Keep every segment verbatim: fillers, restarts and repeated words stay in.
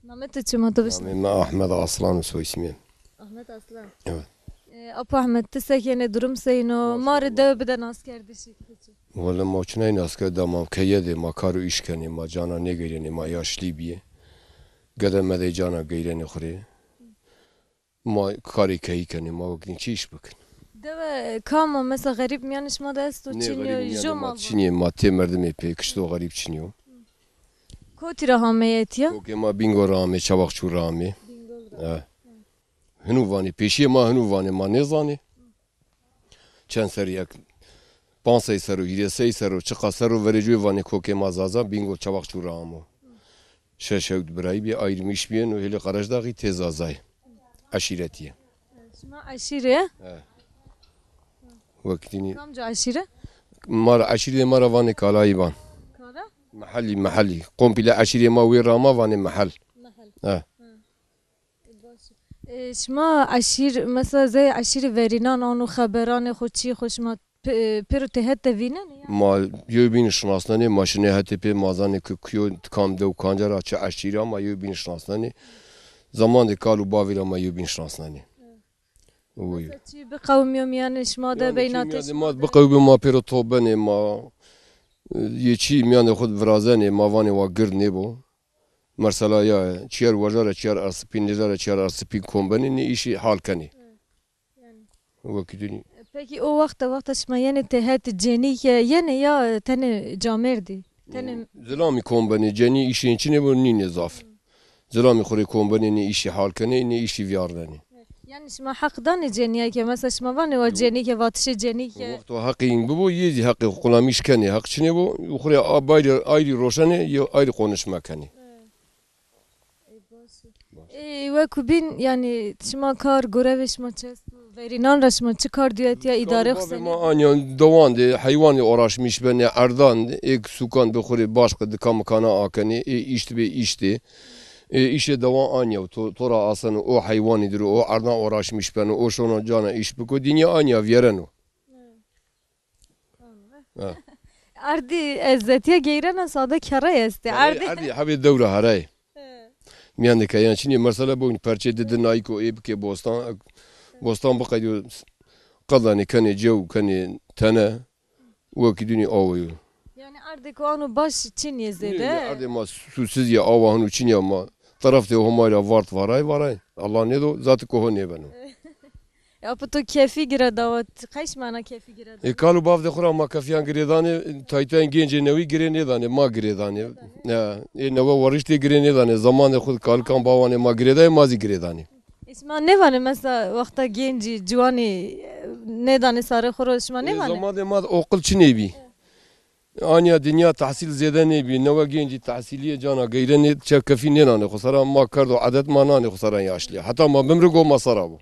Namê ti çi ma, to bişna? Namê mi Ahmet Aslan, soy ismim. Ahmet Aslan. Evet. E, Apo Ahmet, ti se kenê, durum seyno? Ma rê dewe bide naskerdişî. Wele ma çinay nasker da, ma keye de ma kar û îş kenê, ma cana nêgeyrenê, ma yaşlî bîyê. Gede medey cana geyrenê xwu rê. Ma karê keyî kenê, ma wekî çi îş bikin? Dewe kam a, mesela xerîb mîyanê şima de esto? Nê, çinî yo, xerîb mîyanê jo ma mal çinî yo, ma tê merdimê pê kişto, xerîb çinî yo. Kotî ra hameyê etîya? Kokê ma Bîngol ra amê, Çavakçû ra amê. Bîngol ra. E. Hinu vanê, pêşîyê ma hinu vanê, ma nêzanê. Çend serrî yek, panc sey serr o, hîrê sey serr o, çiqa serr o, verê coyê vanê kokê ma Zaza, Bîngol Çavakçû ra amo. Şeş hewt birayî bî, ayrılmış bîyeno, hêlê Qereşdaxî tê Zazayê. Eşîretî yê. Şima eşîrê? He. Wekî dînî. Kamca eşîre? Ma ra eşîrê ma ra vanê Kalayîban. Kara? Mehellî, mehellî. Komple eşîrê ma wê ra ma vanê mehel. Mehel. He. Hı. E, şima eşîr, mesela zey eşîrê verînan ano xeberanê xo, çîyê xo şima pe-, pêro têhet de vînenê ya? Ma yewbîn şinasnenê, ma şinê hetê pê, ma zanê ki kuyo, kam dew, kanca ra, çi eşîrî ya, ma yewbîn şinasnenê. Zamandê kal û bavî ra ma yewbîn şinasnenê. Oy. Mesela çî biqewimîyo mîyanê şima de, yanî beyna çî te mîyanê şima ma de biqewimîyo, ma pêro to benê, ma, e, yê çî mîyanê xo de virazenê, ma vanê wa gird nêbo. Mesela ya, çiyar waja ra çiyar arsipî, nêja ra çiyar arsipî kom benê, nê îşî hal kenê. Hı. Yanî. Wekî dînî. Pekî o wexta, wexta şima yenê têhet, cenîke yenê ya tenê camêrdî? Tenê zilamî kom benê, cenî îşên çinê bo, nînê zaf. Zilamî xwu rê kom benê, nê îşî hal kenê, nê îşî vîyarnenê. Yanî şima heq danê cenîyeke, mesela şima vanê wa cenîke, vatişê cenîke? Wexto heqê yin bibo, yê zî heqê xwu qulamîş kenê, heq çinê bo, xwu rê a-, bayrî, ayrî roşenê, yê ayrî qonişme kenê. Ê, wekû bîn, yanî şima kar, gorevê şima çi esto? Verînan ra şima çi kar dîyo etîya, îdare xwu senî? Ma anya dewan de heywanî uğraşmış benê, erdan de, êk sûkan bi xwu rê başqe dika mikana akenê, ê îşt bê îştê. Ê îşê dewan anya to, to ra aseno, o heywanî dir o, o erdan uğraşmış beno, o şono cana îş biko, dinya anya vîyereno. Ha. Erdî ezzetîye geyrena, sade kerrey estê. Erdî, erdî hebê dewra herey. He. Mîyan de keyan çinî, mesela bûn perçê di di nayîko ê bikê bostan, bostan biqedîyo, qedanê kenê cew, kenê tene, wekî dûnî awe yo. Yanî erdê ko ano baş çinî yê zêde? Nê, nê, erdê ma sûsiz yê, awa hanu çinî ya, ma terefdê Homay ra vart varay varay. Allah nêdo, zatî ko ho nêbeno. E, apo to kefî girêdawa, qey şima ena kefî girêdanê? E, kal û bavdê xwu ra ma kefîyan girêdanê, taytayên gencê newî girê nêdanê, ma girêdanê. E, ê newe wariştê girê nêdanê, zamanê xwu de kalikan bawanê ma girêdayê, ma zî girêdanê. E, şima nêvanê mesela wexta gencî, ciwanî, e, nêdanê sarê xwu ro, şima nêvanê? E, zamanê ma de oqil çinê bî. Anya dinya tehsîl zêde nêbî, newe gencî tehsîlîyê cana geyrenê, çe kefî nênanê xwu sera, ma kerdo edet ma nanê xwu sera yaşlî. Heta ma bimri go ma sera bo.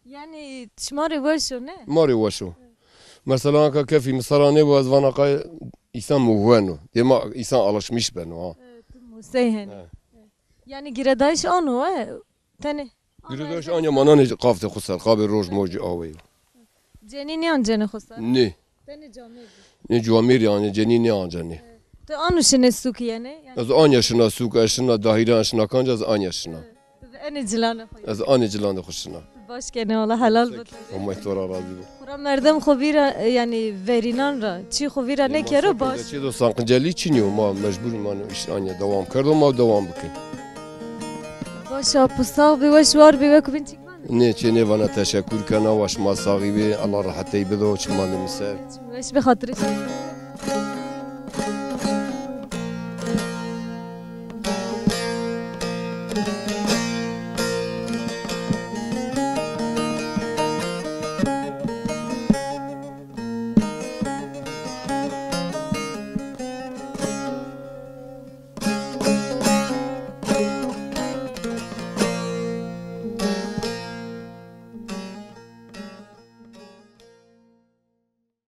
Yanî şima rê weş o, ne? Ma rê weş o. Mesela anka kefî mi sera nêbo, ez vana qay îsan mi weno. Dê ma îsan alışmış beno ha. Evet, tu musey henî. He. Yanî girêdayîş ano, e? Tenê. Girêdayîş anya ma nanê qaftê xwu ser, qabê roj mocî aweyî. Cenî nêancenê xwu ser? Nê. Tenê camêrdî? Nê, camêrdî anê, cenî nêancenê. Tu ano şinê sûk yenê? Yanî ez anya şina sûk, ez şina dahîran, şina kanca, ez anya şina. Tu bi enê cilanê xwu yenê? Ez anê cilanê xwu şina. Baş kenê, wela helal bo. Homay to ra razî bo. Xwura merdim xwu vîra, yanî verînan ra, çî xwu vîra nêkero baş. Çê do sanqincelî çinî yo, ma mecbûr ma îş anya dewam kerdo, ma dewam bikin. Baş a, pu sax bî, weş war bî, wekû bîn çîk vanê? Nê, çê nêvana, teşekkür kena, wa şima saxî bê, Allah rehetey bido, çiman de mi ser. Weş bê, xatirê şima.